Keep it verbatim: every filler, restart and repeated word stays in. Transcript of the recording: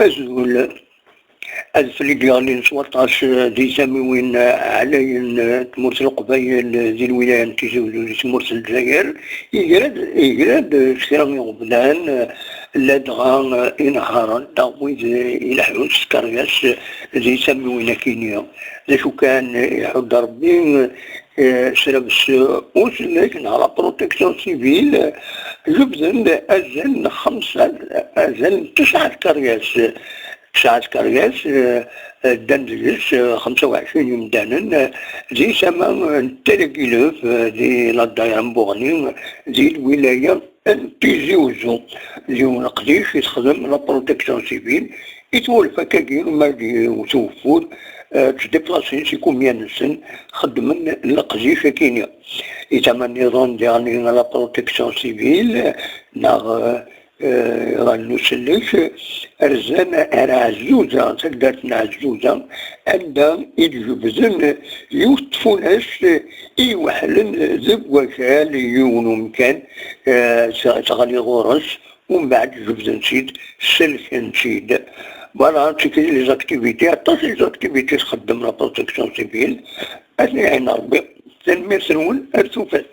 Azul. Adfel i d-yeɣlin s waṭas di tamiwin ɛlayen n tmurt n Leqbayel di lwilaya n Tizi Uzzu di tmurt n Lezzayer, yegra-d, yegra-d s kra n iɣeblan, ladɣa inehharen, daɣ wid ileḥḥun s tkeryas di tamiwin akini. D acu kan, iḥudd Rebbi, eh, srabes usellek neɣ la protection civile, jebden-d azal n xemsa, azal n tesɛa tkeryas. Tesɛa tkeryas, eh, ddan deg-s, eh, xemsa u ɛecrin imdanen, eh, di tama n Tala Gilef, eh, di la daïra n Buɣni, di lwilaya n Tizi Uzzu. D yiwen n leqdic i texdem la protection civile, i twulef akkagi ma d-iwet ugeffur, eh, ttdiplasin s ikumya-nsen, xeddmen leqdic akini. I tama nniḍen diɣen la protection civile, neɣ, eh, eh, ɣer n usellek, rzan ar Ɛezzuza, taddart n Ɛezzuza, anda i d-jebden yiwet n tfunast i iweḥlen deg wakal yiwen umkan, eh, t-, teɣli ɣur-s, umbeɛd jebden-tt-id, selken-tt-id. Voilà, c'est que les activités, aṭas les activités txeddem la protection civile, ad ten-iɛin Rebbi. Tanemmirt-nwen, ar tufat.